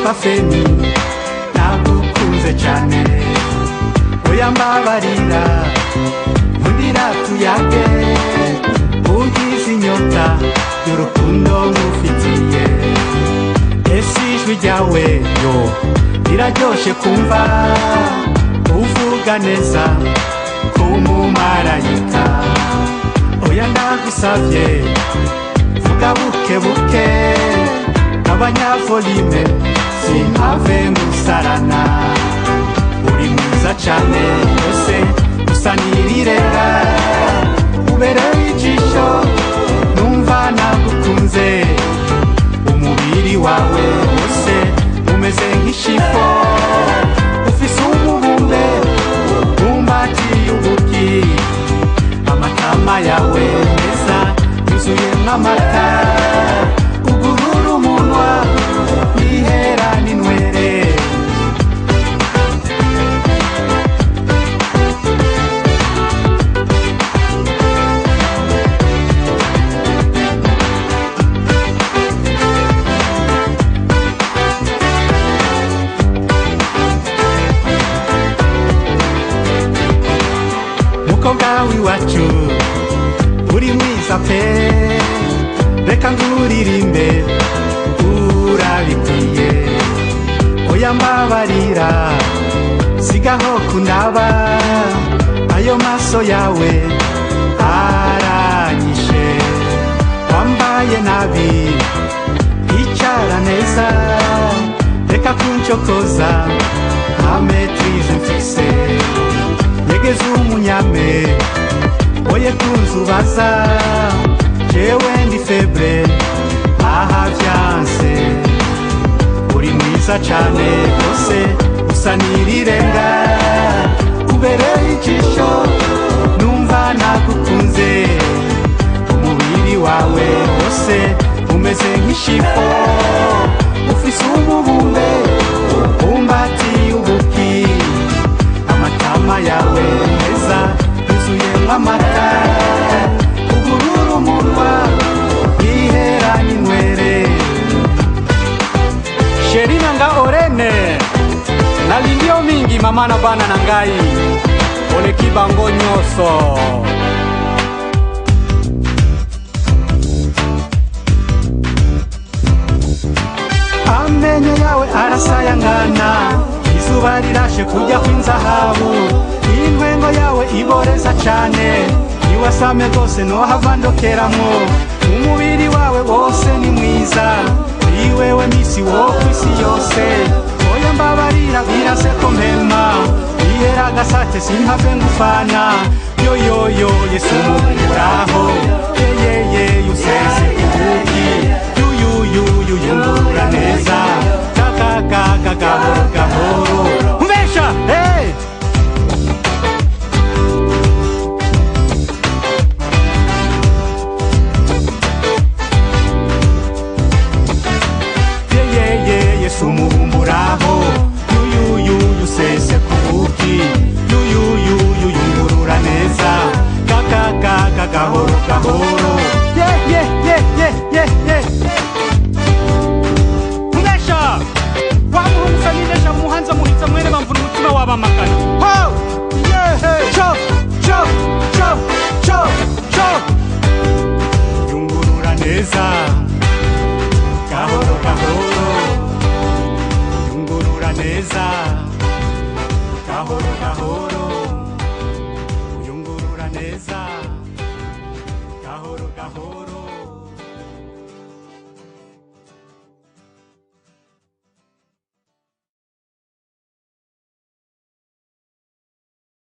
Nitwa Femi, nagukunze cyane. Oya mbabarira, nkundira tuyage, ungize inyota y'urukundo ngufitiye. Ese ijwi ryawe yo riraryoshe kumva, uvuga neza k'umumarayika. Oya ndagusavye, vuga buke buke, abanyavolime simpave musarana. Uri mwiza cane ese usa n'irirenga, ubereye ijisho numva nagukunze. Umubiri wawe wose umeze nk'ishifo, ufise umubumbe ubumbatiye ubuki. Amatama yawe meza yuzuye nk'amata, ugurura umunwa nihera n'inwere. Mukobwa w'iwacu uri mwiza pe, reka nguririmbe urabikwiye. Oya mbabarira, sigaho kundaba, ayo maso yawe aranyishe. Wambaye nabi, icara neza, reka kuncokoza nta maîtrise mfise. Nyegeze umunyame, oye kunzubaza, jewe ndi febre aha vyanse. Uri mwiza cane rwose usa n'irirenga, ubereye ijisho numva nagukunze. Umubiri wawe wose umeze nk'ishifo, ufise umubumbe ubumbatiye ubuki. Amatama yawe meza yuzuye nk'amata, ugurura umunwa ihera n'inwere. Sheri nanga Orene, nalingi yo mingi mama na bana na ngai, oleki bango nyonso. Amenyo yawe arasayangana, izuba rirashe kujya kw'inzahabu. Intwengo yawe iboreza cane, iwasame rwose nohava ndokeramwo. Umubiri wawe wose ni mwiza, ni wewe misi wo kw'isi yose. Oya mbabarira birase ko mpema, ihera agasate simpave ngufana. Yoyoyo Yesu mukuraho, yeyeye usese ubuki. Yuyuyuyu yungurura neza, kakakaka gahoro gahoro. Umvesha, hey! Yeyeye Yesu mubumburaho, yuyuyuyu usese kubuki. Yuyuyuyu yungurura neza, kakakaka gahoro gahoro. Yeah, yeah, yeah, yeah, yeah, yeah. Umvesha! Wa muhungu Feminesha muhanza muhitsa mwene bamvuna umutima w'abamakana. Ho! Yeah, hey! Cho, cho, cho, cho, cho! Yungurura neza, gahoro gahoro. Yungurura neza, gahoro gahoro. Yungurura neza, gahoro gahoro.